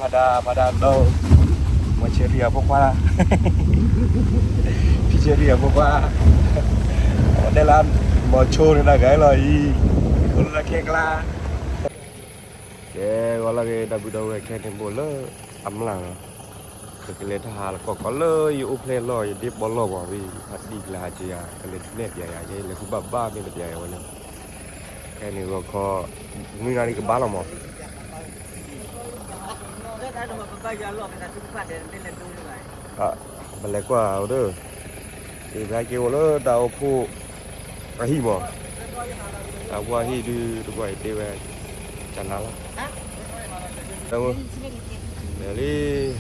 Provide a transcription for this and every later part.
ဖါဒါ ဖါဒါဒီး မီၤဆဲရံအဖိခွါ, ဖံဆဲရံအဖိခွါ, အဝဲတဲလၢ မီၤဆိန့ၣ်တၢ်ဂၤလီၤအံၤ, အိၣ်လၢခဲကျါ, ကဲ ဂီၤလၢဂ့ၤ ဒီပုၢ်ဒီဝဲၢ်ခဲန့ၣ် ဘိၣ်လၢအမျၢ်လီၤ, ပကလဲၤတၢ်ဟးလီၤကီးကီးလၢယအိၣ်ဖျဲၣ်လီၢ် ယဒ့ပီလီၢ်မးဝံၤ ဖါတံၢ်ကလဲၤဟးက့ၤယၤ ကလဲၤဒုးနဲၣ်ပျဲယၤ ယဲလဲၤဃုဘၣ်ဘၣ်မ့ၢ်တပျဲယၤဝဲလၢ ခဲန့ၣ်ဂီၤခီ နွံနၣ်ရံၣ်ကဘၣ်လီၤမး, ပလဲၤကွၢ်အီၤဒီး တ့ဖဲက့ၤအိၣ်လၢတၢ်အိၣ်ဖှိၣ်အဟံၣ်မး, တၢ်အိၣ်ဖှိၣ်အဟံၣ်ဒုး တကွၢ်အံၤတ့ဝဲ ကနၤလီၤ, လဲၤလံ ဂီၤ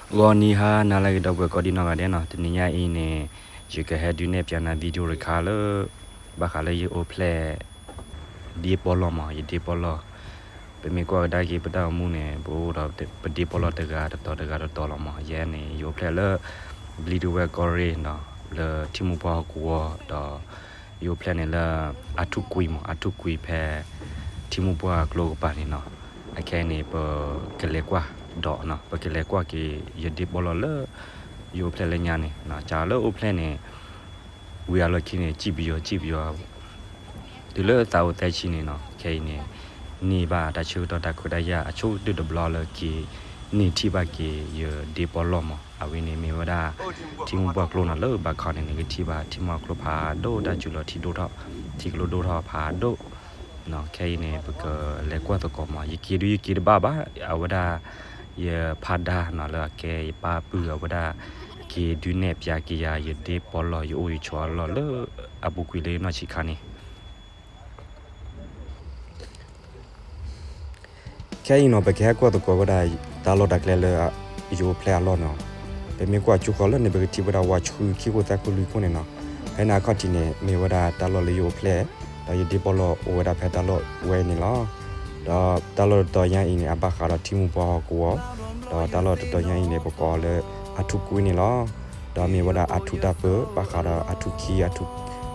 နံၤဟါနၤလၢအဂ့ၤ ဒီပုၢ်ဝဲၢ်ကိးဒံနီၢ်ဂၤဒဲးနီၤ, တနံၤညါအံၤန့ၣ် ယကဟဲဒုးနဲၣ်ပျဲနၤ video တခါလၢ ဘၣ်ဃးလၢယအိၣ်ဖျဲၣ် ဒ့ပီလီၢ်မး ယဒ့ပီလီၢ်, ပမ့ၢ်ကွၢ်ကဒါက့ၤပတၢ်အိၣ်မူန့ၣ် ပအိၣ်ဒီးပဒ့ပီလီၢ်တဂၤတတီၤတဂၤတတီၤလီၤမး, ယဲန့ၣ် ယအိၣ်ဖျဲၣ်လၢ ဘျံးဒဝဲၢ်ကီၢ်ရ့ၣ်နီၤ လၢထံမိၢ်ပှၢ်ဟီၣ်ကဝီၤဒီး ယအိၣ်ဖျဲၣ်န့ၣ်လၢ အထူၣ်ကွံမး အထူၣ်ကွံဖဲ ထံမိၢ်ပှၢ်ကျိကပၤန့ၣ်နီၤ, အခဲအံၤန့ၣ် ပကလဲၤကွၢ်ဒီးနီၤ ပကလဲၤကွၢ်က့ၤ ယဒ့ပီလီၢ်လၢ ယအိၣ်ဖျဲၣ်လၢညါန့ၣ် ကလၢအိၣ်ဖျဲၣ်န့ၣ် ဝံၤအလီၢ်ခံန့ၣ် စံၣ်ပယီၤ စံၣ်ပယီၤ တုၤလၢသးအိၣ်သၢဆံန့ၣ်နီၤ, ခဲအံၤန့ၣ် န့ၢ်ဘၣ်တၢ်ဆၢကတီၢ်တၢ်ခွဲးတၢ်ယာ်အဆိကတၢၢ်တဘျီလၢက့ၤ န့ၢ်ထံၣ်ဘၣ်က့ၤ ယဒ့ပီလီၢ်မး, အဝဲန့ၣ်မ့ၢ်ဝဲဒၣ် ထံမိၢ်ပှၢ်ကျိနီၤ လၢဘၣ်ခီန့ၣ် နကထံၣ်ဘၣ်ထံမိၢ်ပှၢ်ကျိဖးဒိၣ် တၢ်စူၤလီၤထံဒိၣ်ထီၣ် ထံကျိဒိၣ်ထီၣ်ဖးဒိၣ် ခဲအံၤန့ၣ် ပကလဲၤကွၢ်သကိးမး, ယက့ၤဒုးယက့ၤတဘၣ်ဘၣ်, အဝဲဒၣ် ယဖါဒါနီၤ လၢအကဲယပၢ်ပုၢ်အဝဲဒၣ် က့ၤဒုးနဲၣ်ပျဲက့ၤယၤ ယဒ့ပီလီၢ် ယအိၣ်ယဆိးအလီၢ်လၢ အပူၤကွံာ်လၢယနီၢ်ဆံးခါန့ၣ် ခဲအံၤနီၤ ပကဟဲကွၢ်သကိးဝဲဒၣ် တၢ်လီၢ်တၢ်ကျဲလၢ ယအိၣ်ဖျဲၣ်အလီၢ်နီၤ, ပမ့ၢ်ကွၢ်ကၠိဃီလၢန့ၣ် ပကထံၣ်ဝဲဒၣ်ဝါဆှုခံခိၣ်သၢခိၣ်လွံၢ်ခိၣ်န့ၣ်နီၤ, ဖဲန့ၣ်အခီၣ်ထံးန့ၣ် မ့ၢ်ဝဲဒၣ်တၢ်လီၢ်လၢယအိၣ်ဖျဲၣ် ဒီးယဒ့ပီလီၢ်အိၣ်ဝဲဒၣ်ဖဲတၢ်လီၢ်ဝဲန့ၣ်လီၤ. ဒီးတၢ်လီၢ်တတီၤညါအံၤန့ၣ် အဘၣ်ဃးဒီးထံမိၢ်ပှၢ်ဟီၣ်ကဝီၤ, ဒီးတၢ်လီၢ်တတီၤညါအံၤန့ၣ် ပကိးအီၤလၢအထူၣ်ကွံန့ၣ်လီၤ. ဒီးမ့ၢ်ဝဲဒၣ်အထူၣ်တၢ်ပၢ ဘၣ်ဃးဒီးအထူၣ်ခံ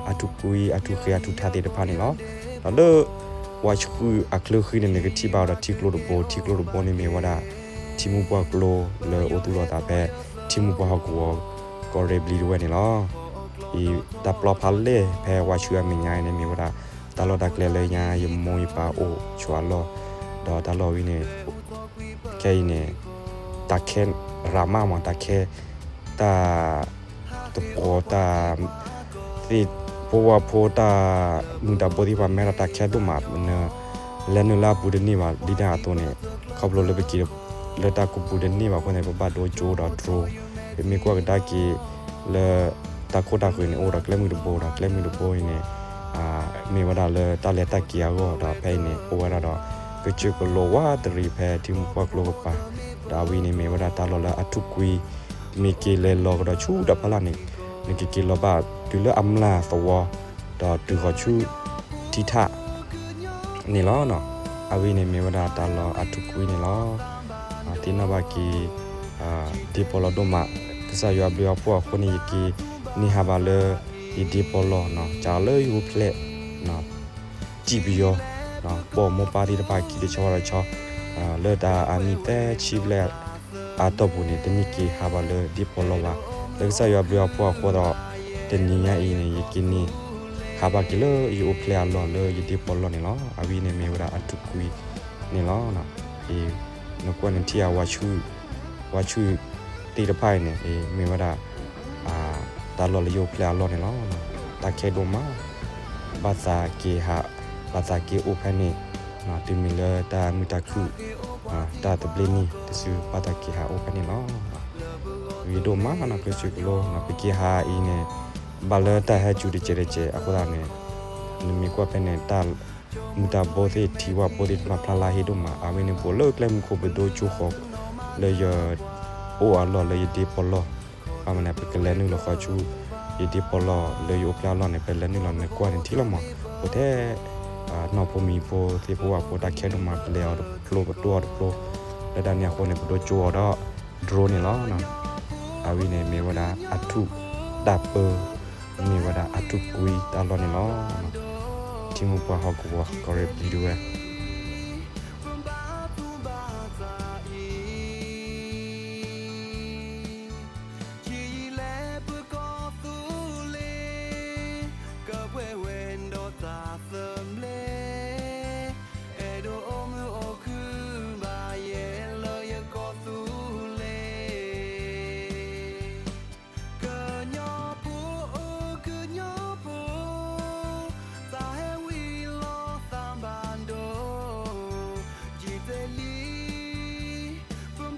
အထူၣ်ကွံ အထူၣ်ဃ့ အထူၣ်ထါသ့ၣ်တဖၣ်န့ၣ်လီၤ. ဒီးလၢ ဝါဆှုအချၢဃံန့ၣ် နကထံၣ်ဘၣ်ဒီးထံကျိတဘိ, ထံကျိတဘိန့ၣ်မ့ၢ်ဝဲဒၣ် ထံမိၢ်ပှၢ်ကျိလၢအိၣ်သူၣ်လီၤသးဖဲ ထံမိၢ်ပှၢ်ဟီၣ်ကဝီၤ ကီၢ်ရ့ၣ်ဘျံးဒဝဲၢ်န့ၣ်လီၤ. အံၤတၢ်ပျီဖးလဲၢ်ဖဲဝါဆှုအမဲာ်ညါအံၤန့ၣ် မ့ၢ်ဝဲဒၣ် တၢ်လီၢ်တၢ်ကျဲလၢညါ ယမိၢ်ယပၢ်အိၣ်ဆိးအလီၢ်, ဒီးတၢ်လီၢ်ဝဲန့ၣ် ခဲအံၤန့ၣ် တၢ်ခဲရၤမးမး တၢ်ခဲ တၢ် တပှီၤတၢ် သ့ၣ်ဖိဝၣ်ဖိတၢ်မုာ်တၢ်ဘိသ့ၣ်တဖၣ် မ့ၢ်ဒၣ်တၢ်ခဲဒိၣ်မး, နလဲၤနုာ်လၢအပူၤတန့ၢ်ဘၣ် ဒ်န့ၣ်အသိးန့ၣ် ခီဖျိလၢပက့ၤလၢတၢ်ကပူၤတန့ၢ်ဘၣ်အဃိန့ၣ် ပဘၣ်ဒိကၠိဒီး drone, ပမ့ၢ်ကွၢ်ကဒါက့ၤလၢ တၢ်ခိၣ်တၢ်ဃၢၤန့ၣ် အိၣ်ဒီးကျဲမုၢ်တဘိဒီး ကျဲမုၢ်တဘိအံၤန့ၣ် မ့ၢ်ဝဲဒၣ်လၢတၢ်လဲၤတၢ်က့ၤအဂီၢ် ဒီးဖဲအံၤန့ၣ် အိၣ်ဝဲဒၣ်ဒီး ကစၢၢ်ကလိဝးတရံးဖဲထံမိၢ်ပှၢ်ကျိကပၤ, ဒီးအဝဲန့ၣ်မ့ၢ်ဝဲဒၣ်တၢ်လီၢ်လၢအထူၣ်ကွံ, မ့ၢ်က့ၤလဲၤလီၤကဒီးဆူတၢ်ဖီလာ်န့ၣ် နကက့ၤလီၤဘၣ်တုၤလၢအမျၢ်သဝီ, ဒီးတုၤဃီၤဆူ ထံထၣ် န့ၣ်လီၤ. အဝဲန့ၣ်မ့ၢ်ဝဲဒၣ်တၢ်လီၢ်အထူၣ်ကွံန့ၣ်လီၤ. သ့ၣ်နီၣ်ဘၣ်က့ၤ ဒ့ပီလီၢ်ဒိၣ်မး, ကစၢ်ယွၤဘျုးအဖှိၣ်အဃိန့ၣ် ယက့ၤန့ၢ်ဟးဘၣ်လၢ ယဒ့ပီလီၢ်နီၤ, ကးလၢယအိၣ်ဖျဲၣ် စံၣ်ပယီၤ ပိာ်မိၢ်ပၢ်သ့ၣ်တဖၣ်ခံတဆီတဆီ လၢတၢ်အနံၣ်သၢဆံဘျဲၣ်အတီၢ်ပူၤန့ၣ် တန့ၢ်က့ၤဟးဘၣ်လၢဒ့ပီလီၢ်ဘၣ်. လၢကစၢ်ယွၤဘျုးအဖှိၣ်အဃိဒီး တနံၤညါအံၤန့ၣ် ယက့ၤန့ၢ်ဟးဘၣ်က့ၤလၢယအိၣ်ဖျဲၣ်အလီၢ်လၢယဒ့ပီလီၢ်န့ၣ်လီၤ. အဝဲန့ၣ်မ့ၢ်ဝဲဒၣ်အထူၣ်ကွံန့ၣ်လီၤ. နကွၢ်နထံၣ်အဝါဆူၣ် ဝါဆူၣ်သ့ၣ်တဖၣ်အံၤန့ၣ် မ့ၢ်ဝဲဒၣ် တၢ်လီၢ်လၢယအိၣ်ဖျဲၣ်အလီၢ်န့ၣ်လီၤ. တၢ်ခဲဒိၣ်မး ဘၣ်သးက့ၤဟး ဘၣ်သးက့ၤအိၣ်ဖဲန့ၣ် တုၤမ့ၢ်လၢတၢ်မုာ်တၢ်ခုၣ် တၢ်သဘျ့နံၣ်တစု ဘၣ်သးက့ၤဟးအိၣ်ဖဲန့ၣ်လီၤ. ဂ့ၤဒိၣ်မးနီၤ ကစၢၢ်ကလိ ပက့ၤဟးအံၤန့ၣ် ဘၣ်လၢတၢ်ဟဲစူၤတစဲးတစဲးအဃိသတးန့ၣ် နမ့ၢ်ကွၢ်ဖဲန့ၣ် တၢ်မုာ်တၢ်ဘိသ့ၣ် ထံဝၣ်ဘိသ့ၣ်တဖၣ်ဖျါလၢဟ့ၣ်ဒိၣ်မး အဝဲန့ၣ်ပှၤလၢကျဲမုၢ်ခိၣ်ပဒိကၠိဃီၤ လၢယအိၣ်အလီၢ်လၢယဒ့ပီလီၢ် ဘၣ်မနုၤ ပကလဲၤနုာ်လီၤဃီဆူ ယဒ့ပီလီၢ်လၢယအိၣ်ဖျဲၣ်အလီၢ်န့ၣ် ပလဲၤနုာ်လီၤနကွၢ်န့ၣ်ထံၣ်လီၤမး အိၣ်ထဲ နီၢ်ဖိမံၤဖိသ့ၣ်ဖိဝၣ်ဖိတၢ်ခဲဒိၣ်မး ပလဲၤအီၤတဖျိပတိၢ်အီၤတဖျိ လၢတၢ်န့ၣ်အဃိန့ၣ် ပဒိကၠိအီၤဒီး drone န့ၣ်လီၤ. အဝဲန့ၣ်မ့ၢ်ဝဲဒၣ်အထူၣ် တၢ်ပၢ မ့ၢ်ဝဲဒၣ်အထူးကွံတၢ်လီၢ်န့ၣ်လီၤ. ထံမိၢ်ပှၢ်ဟီၣ်ကဝီၤ ကီၢ်ရ့ၣ်ဘျံးဒဝဲၢ် ခံယလဲၤပကီၢ်သူလ့ၤ ကပှဲၤဝဲဒီးတၢ်သဘျ့ အဲၣ်ဒိးအိၣ်မုာ်အိၣ်ခုၣ်ဘၣ်ယဲလၢယကီၢ်သူလ့ၤ ကညီဖိ အိၣ်ကညီဖိ တၢ်ဟဲဝံၤလီၤသးဘၣ်ဒိ ယံာ်တ့ၢ်လံ ပဘၣ်သူၣ်ဘၣ်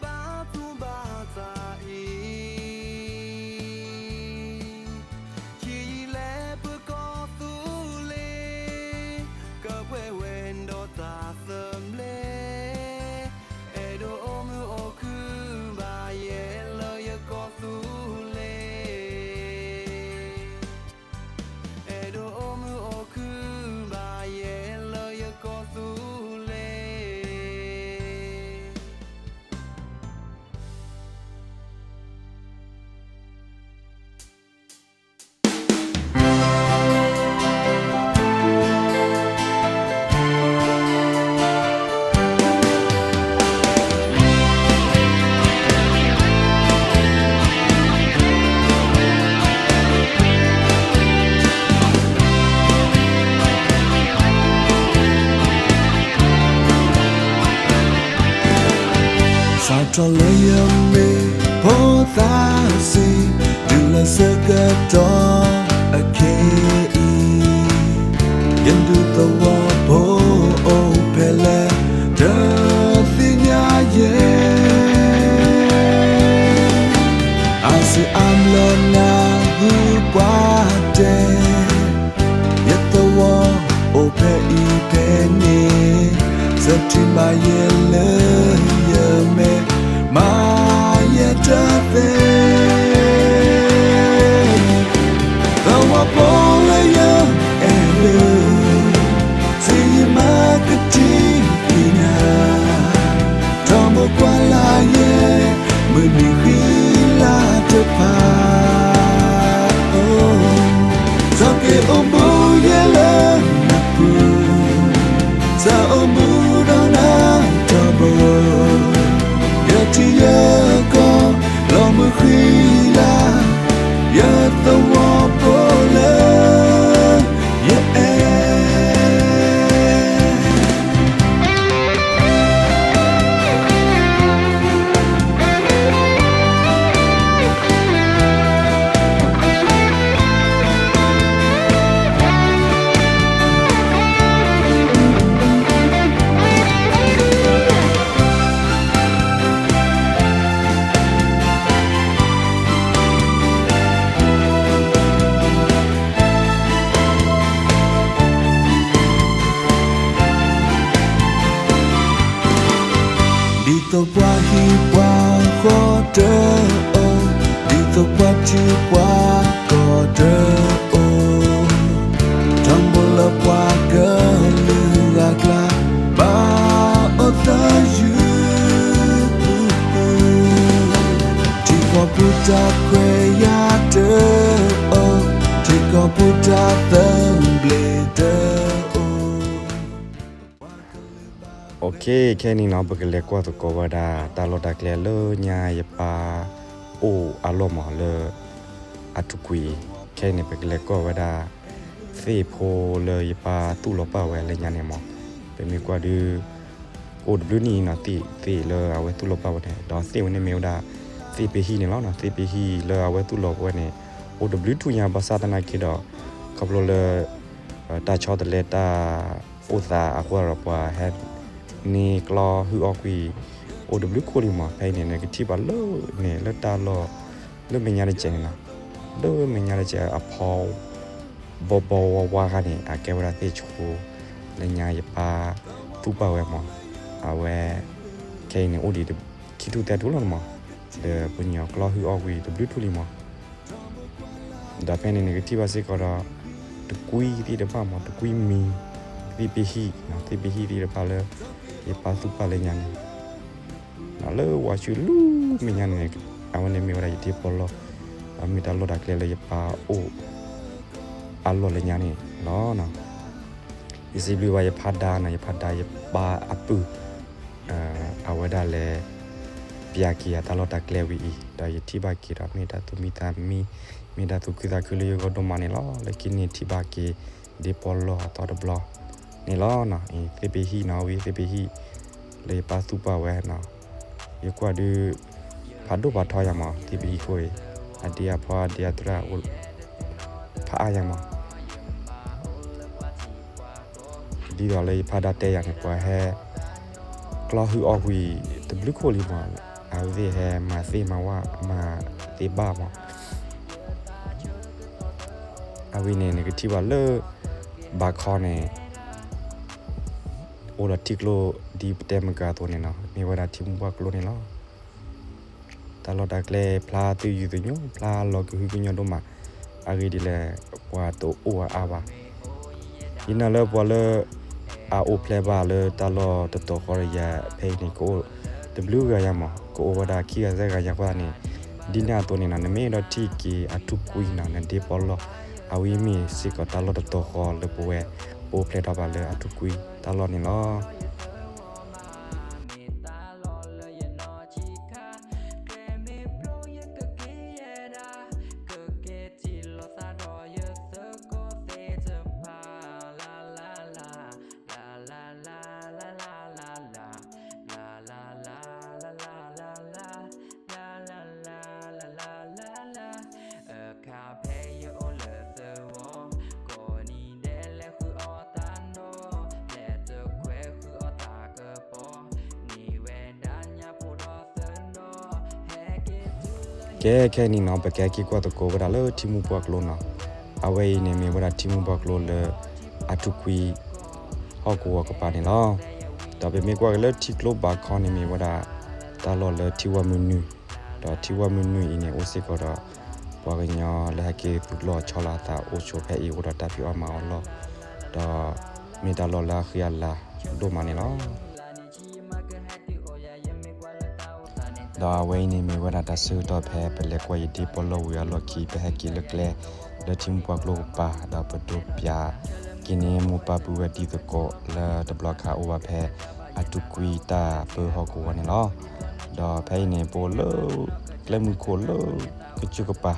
သးအံၤ ခံယလဲၤပကီၢ်သူလ့ၤ ကပှဲၤဝဲဒီးတၢ်သဘျ့ အဲၣ်ဒိးအိၣ်မုာ်အိၣ်ခုၣ်ဘၣ်ယဲလၢယကီၢ်သူလ့ၤ အဲၣ်ဒိးအိၣ်မုာ်အိၣ်ခုၣ်ဘၣ်ယဲလၢယကီၢ်သူလ့ၤ စးထီၣ်လၢယမ့ၢ်ဖိသၣ်ဆံး တုၤလၢဆၢကတီၢ်အခဲအံၤ ယဒူသဝီဖိအိၣ်ဖဲလဲၣ် တသ့ၣ်ညါယဲ အစံးအါဘျီနၢ်ဟူပှၤတဲ ယသဝီအိၣ်ဖဲအံၤဖဲန့ၣ် ဆၢထံမၤယဲလၢယမဲာ် မၤယဲတသ့ သဝီဖိလၢယအဲၣ်လၢ စံးယမၤကထံၣ်က့ၤနၤ ဒီးမိၢ်ကွၢ်လၢ်ယဲ မုၢ်နံၤဃံလၤတဖၣ် အိ စီၤက့ၤအိၣ်မူယဲလၢနပူၤ စးအိၣ်မူဒီးနၤထီဘိ ယထံၣ်ယကီၢ် လီၤမုၢ်ဃံလၤ ယသဝီဖိလၢယအဲၣ် ဒ်သိးပှၤဟံၣ်ပှၤဃီတအိၣ်, ဒ်သိးပှၤထံပှၤကီၢ်တအိၣ်, ထီဘိလၢပှၤကလုာ်ဂၤကျါ ဘၣ်အိၣ်သယုၢ် ထံကီၢ်ပူၤတၢ်ခွဲးယာ်တအိၣ်, ထံကီၢ်ပူၤတၢ်သဘျ့တအိၣ်. အိၣ်ခ့ ခဲအံၤန့ၣ်နီၤ ပကလဲၤကွၢ်သကိးဝဲဒၣ် တၢ်လီၢ်တၢ်ကျဲလၢညါယပၢ်အိၣ်အလီၢ်မးလၢ အထူးကွံာ်အံၤ, ခဲအံၤန့ၣ် ပကလဲၤကွၢ်ဝဲဒၣ် သ့ၣ်ဖိလၢယပၢ်သူၣ်လီၤပာ်ဝဲလၢညါန့ၣ်မး, ပမ့ၢ်ကွၢ်ဒုး ကအိၣ်တဘျုးနံၣ်နီၤ သ့ၣ် သ့ၣ်လၢအဝဲသူၣ်လီၤပာ်ဝဲန့ၣ်, ဒီးသ့ၣ်ဝဲန့ၣ်မ့ၢ်ဝဲဒၣ် သ့ၣ်ပဟံၣ်န့ၣ်လီၤနီၤ, သ့ၣ်ပဟံၣ်လၢအဝဲသူၣ်လီၤပာ်ဝဲန့ၣ် အိၣ်တဘျုးထူၣ်ညါ ဘၣ်ဆၣ်သနာ်က့ဒီး ခီဖျိလၢ တၢ်ဆီတလဲတၢ် အိၣ်သးအဃိဒီး ပှၤဟဲန့ၢ်ကျီဟုၣ်အီၣ်ကွံာ် အိၣ်တဘျုးခိၣ်လံမး, ဖဲအံၤန့ၣ် နကထံၣ်ဘၣ်လၢန့ၣ် လၢတၢ်လီၢ် လၢမဲာ်ညါတစဲးန့ၣ်နီၤ, လၢမဲာ်ညါတစဲးအဖီ ဘီဘီဝါဝါခါန့ၣ် အကဲဝဲဒၣ်သ့ၣ်ဆိ လၢညါယပၢ်သူၣ်ပာ်ဝဲမး, အဝဲ ခဲအံၤန့ၣ် အိၣ်ဒံးခံထူၣ်သၢထူၣ်လီၤမး, ဒီးပှၤကညီကျီဟုၣ်အီၣ်ကွံာ်တဘျုးထူၣ်လံမး ဒီးဖဲန့ၣ် နကထံၣ်ဘၣ်စ့ၢ်ကီးဒီး တကွံသ့ၣ်တဖၣ်မး, တကွံမံၤ သ့ၣ်ပဟံၣ်, သ့ၣ်ပဟံၣ်သ့ၣ်တဖၣ်လၢ ယပၢ်သူၣ်ပာ်လၢညါန့ၣ်, လၢဝၤဆူၣ်လူၤမဲာ်ညါန့ၣ် အဝဲန့ၣ်မ့ၢ်ဝဲဒၣ်ယထံၣ်ပီလီၢ် ဒီးမ့ၢ်တၢ်လီၢ်တၢ်ကျဲလၢယပၢ်အိၣ်အလီၢ်လၢညါန့ၣ်လီၤ. ယစံးဘျုးဘၣ်ယဖါဒါနီၤ, ယဖါဒါယပၢ်အပုၢ်, အဝဲဒၣ်လဲၤ ပျးက့ၤအတၢ်လီၢ်တၢ်ကျဲဝံၤအံၤ, ဒီးယထံၣ်ဘၣ်က့ၤဒီး မ့ၢ်တၢ်သူၣ်မံသးမံ, မ့ၢ်တၢ်သူၣ်ခုသးခုလၢယဂီၢ်ဒိၣ်မးန့ၣ်လီၤ. လၢခံန့ၣ်ထံၣ်ဘၣ်က့ၤ ဒ့ပီလီၢ်အသီတဘျီန့ၣ်လီၤ. သ့ၣ်ပဟံၣ်နီၤ, ဝံၤသ့ၣ်ပဟံၣ် လၢယပၢ်သူၣ်ပာ်ဝဲနီၤ, ယကွၢ်ဒုး ဖးဒိၣ်ဖးထီယၤမး, သ့ၣ်ပဟံၣ်ခိၣ်အံၤ အဒ့အဖီအဒ့အသရၣ်အိၣ် ဖးအါယၤမး. ဒ်သိးလၢယဖါဒါတဲယၤန့ၣ် ပှၤဟဲ ကျီဟုအီၣ်ကွံာ်တဘျုးခိၣ်လံမး, အဝဲသ့ၣ်ဟဲမၤသ့ၣ်မၤဝၣ်မၤသ့ၣ်ဘၣ်မး. အဝဲန့ၣ် နကထံၣ်ဘၣ်လၢ ဘးခီန့ၣ် အိၣ်ဒီးထံကျိ ဒ်ပတဲမုၢ်ကၤအသိးန့ၣ်နီၤ, မ့ၢ်ဝဲဒၣ်ထံမူပှၢ်ကျိန့ၣ်လီၤ. တၢ်လီၢ်တၢ်ကျဲဖျါသယုၢ်သညိ, ဖျါလီၤကဟုကညီၢ်ဒိၣ်မး, အဂ့ၢ်ဒ်လဲၣ် ပှၤတအိၣ်အါအါဘၣ်. ယနာ်လၢပှၤလၢ အအိၣ်ဖျဲၣ်ဘၣ်လၢတၢ်လီၢ်တတီၤဃီဒီးယၤဖဲအံၤန့ၣ် ကအိၣ်တဘျုးဂၤယၤမး, ကအိၣ်ဝဲဒၣ်ခံဂၤသၢဂၤယၤအဃိသတးန့ၣ်, ဒ်န့ၣ်အသိးန့ၣ်နီၤ, နမ့ၢ်အဲၣ်ဒိးထံၣ်က့ၤအထူကွံနီၤ, နဒ့ပီလီၢ် အဝဲမ့ၢ်စ့ၢ်ကီးတၢ်လီၢ်တတီၤဃီလၢပဝဲ ပအိၣ်ဖျဲၣ်ထီၣ်ဘၣ်လၢအထူကွံတၢ်လီၢ်န့ၣ်လီၤ. ကဲ ခဲအံၤန့ၣ်နီၤ ပကဟဲက့ၤကွၢ်သကိးဝဲဒၣ်လၢထံမူပှၢ်ကျိနီၤ. အဝဲအံၤန့ၣ်မ့ၢ်ဝဲဒၣ်ထံမူပှၢ်ကျိလၢ အထူကွံ ဟီၣ်ကဝီၤကပၤန့ၣ်လီၤ. ဒီးပမ့ၢ်ကွၢ်က့ၤလၢထံကျိဘးခီန့ၣ်မ့ၢ်ဝဲဒၣ် တၢ်လီၢ်လၢထံဝီမုၢ်နုာ်, ဒီးထံဝီမုၢ်နုာ်အံၤန့ၣ် အိၣ်စ့ၢ်ကီးဒီး ပှၤကညီလၢဟဲက့ၤသူၣ်လီၤဆီလီၤအသးအိၣ်ဆိဖဲအံၤ အိၣ်ဒီးတၢ်ဖံးအီၣ်မၤအီၣ်လီၢ်, ဒီးမ့ၢ်တၢ်လီၢ်လၢအဃံအလၤဒိၣ်မးန့ၣ်လီၤ. ဒီးအဝဲအံၤန့ၣ်မ့ၢ်ဝဲဒၣ်တၢ်ဆၢကတီၢ်ဖဲပလဲၤကွၢ်ယဒ့ပီလီၢ်ဝံၤအလီၢ်ခံ ပဟဲက့ၤလၢကျဲ လၢထံမူပှၢ်ကျိကပၤ ဒီးပဒိးပၠးက့ၤန့ၢ်မိၢ်ပၢ်ပုၢ်ဝဲၢ်တံၤသကိးလၢတဘျီခါအိၣ်ဘၣ်ဖဲ အထူကွံတၢ်ပၢဟီၣ်ကဝီၤန့ၣ်လီၤ. ဒီးဖဲအံၤန့ၣ် ပအိၣ်လၢကျဲမုၢ်ခိၣ်လၢကစၢၢ်ကပၤ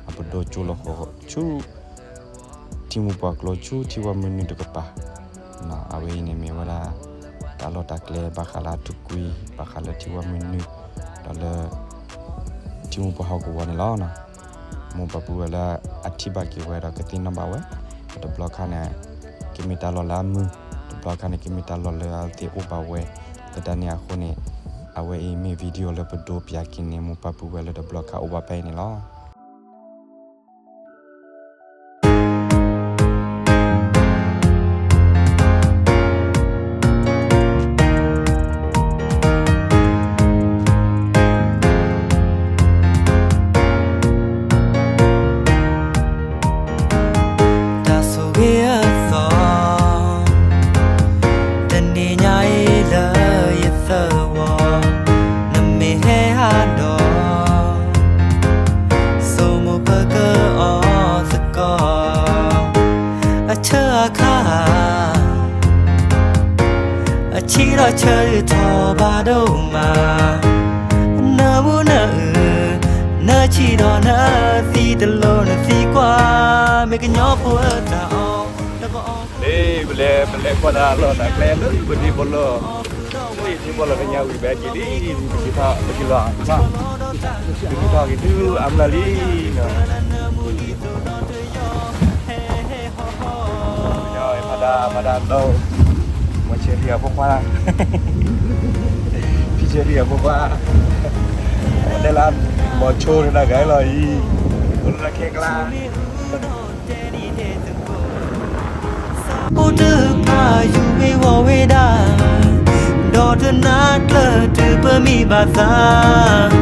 အပဒိးကၠိလီၤဃီၤဆူ ထံမူပှၢ်ကျိဆူထံဝီမုၢ်နုာ်တကပၤ, အဝဲအံၤန့ၣ်မ့ၢ်ဝဲဒၣ် တၢ်လီၢ်တၢ်ကျဲဘၣ်ဃးလၢအထူကွံ ဘၣ်ဃးလၢထံဝီမုၢ်နုာ် ဒီးလၢ ထံမူပှၢ်ဟီၣ်ကဝီၤန့ၣ်လီၤ. မိၢ်ပၢ်ပုၢ်ဝဲၢ်လၢအထံၣ်ဘၣ်က့ၤဝဲဒီးကသ့ၣ်နီၣ်ဘၣ်ဝဲ, ဒီးတဘျီခါန့ၣ် ကမ့ၢ်တၢ်လီၢ်လၢအမုာ်, တဘျီခါန့ၣ် ကမ့ၢ်တၢ်လီၢ်လၢအသ့ၣ်အိၣ်ဘၣ်ဝဲ, လၢတၢ်န့ၣ်အဃိန့ၣ် အဝဲအံၤမ့ၢ် video လၢပဒိးပၠးက့ၤန့ၢ်မိၢ်ပၢ်ပုၢ်ဝဲၢ်လၢတဘျီခါအိၣ်ဘၣ်ဖဲအံၤန့ၣ်လီၤ. တၢ်ဆိၣ်ဂ့ၤအသီ တနံၤညါအံၤလၢယသဝီ, နမ့ၢ်ဟဲဟးဒီး ဆိမိၣ်ပကအီၣ်သကိး, အဆၢအခါ အဆံးဒီးဆၢထီၣ်ဘၣ်ဒိၣ်မး, နမူနအု, နဆံးဒီးနသံတလိၣ်နသံကွၢ်, မ့ၢ်ကညီဖိအတၢ်အီၣ် လၢပလဲၤ ပလဲၤကွၢ်တၢ်လီၢ်တၢ်ကျဲလၢပဒ့ပီလီၢ်, လၢယဒ့ပီလီၢ်လၢညါဝံၤဘဲက့ၤလံ, ပက့ၤထီၣ် ပက့ၤလီၤ, ပက့ၤထီၣ်က့ၤတုၤအါမးလံနီၤ. ဖါဒါ ဖါဒါဒီး မီၤဆဲးရံၣ်အဖိခွါ, ဖံဆဲးရံၣ်အဖိခွါ, တဲလၢ မီၤဆိန့ၣ်တၢ်ဂၤလီၤအံၤ, အိၣ်လၢခဲကျါ အိၣ်တဖၣ်ယူၤဝ့ၤဝီၤဝဲဒၣ်, ဒီးတနၤကျၢၤတုၤပမံဘၣ်သး,